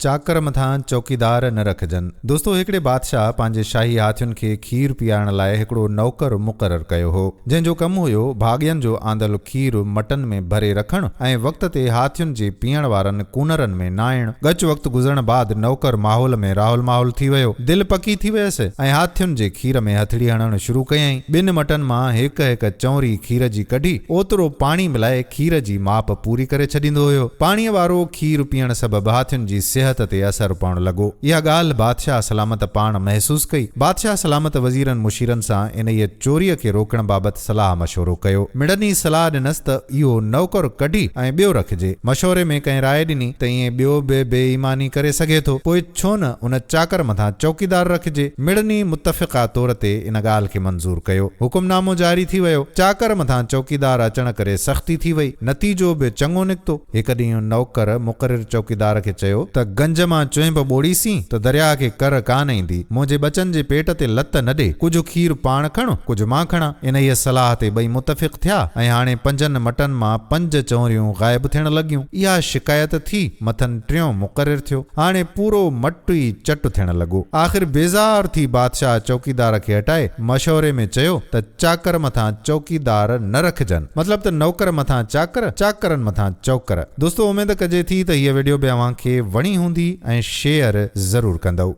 چاڪر مٿان چوڪيدار نه رکجن. دوستو هڪڙي بادشاهه پنهنجي شاهي هاٿين کي کير پيارڻ لاء هڪڙو نوڪر مقرر ڪيو هو، جنهن جو ڪم هيو ڀاڳين جو آندل کير مٽن ۾ ڀري رکڻ ۽ وقت تي هاٿين جي پيئڻ وارن ڪونرن ۾ نائڻ. ڳچ وقت گذرڻ بعد نوڪر ماحول ۾ راهول ماحول ٿي ويو. دل پڪي ٿي ويس ۽ هاٿين جي کير ۾ هٿڙي هڻڻ شروع ڪيائين. ٻن مٽن مان هڪ هڪ چؤنري کير جي ڪڍي اوترو پاڻي ملائي کير جي ماپ پوري ڪري ڇڏيندو هيو. پاڻيء وارو کير پيئڻ سبب هاٿين جي صحت تي اثر پوڻ لڳو. اها ڳالهه بادشاهه سلامت پاڻ محسوس ڪئي. بادشاهه سلامت وزيرن مشيرن سان انهيء چوريء کي روڪڻ بابت صلاح مشورو ڪيو. مڙني صلاح ڏنس ته اهو نوڪر ڪڍي ۽ ٻيو رکجي. مشوري ۾ ڪنهن راء ڏني ته ائين ٻيو به بي ايماني ڪري سگهي ٿو، پوء ڇو نه ان چاڪر مٿان چوڪيدار رکجي. مڙني متفقه طور تي ان ڳالهه کي منظور ڪيو. حڪمنامو جاري ٿي ويو. چاڪر مٿان چوڪيدار اچڻ ڪري سختي ٿي وئي. نتيجو به چڱو نڪتو. هڪ ڏينهن نوڪر مقرر چوڪيدار کي چيو ته گنج مان چهنب ٻوڙيسين ته درياهه کي ڪر ڪانه ايندي. منهنجي ٻچن جي پيٽ تي لت نه ڏي. ڪجهه کير پاڻ کڻ، ڪجهه مان کڻان. انهيء صلاح تي ٻئي متفق ٿيا ۽ هاڻي پنجن مٽن مان پنج چؤنريون غائب ٿيڻ لڳيون. اها شڪايت ٿي، مٿن ٽيون مقرر ٿيو. هاڻي پورو مٽ ئي چٽ ٿيڻ لڳو. آخر بيزار ٿي بادشاهه چوڪيدار کي هٽائي مشوري ۾ چيو ته چاڪر مٿان چوڪيدار نه رکجن. مطلب ته نوڪر مٿان چاڪر، چاڪرن مٿان چوڪر. دوستو اميد ڪجي ٿي ته هيء وڊيو به اوهان کي وڻي هوندي ۽ شيئر ضرور ڪندؤ.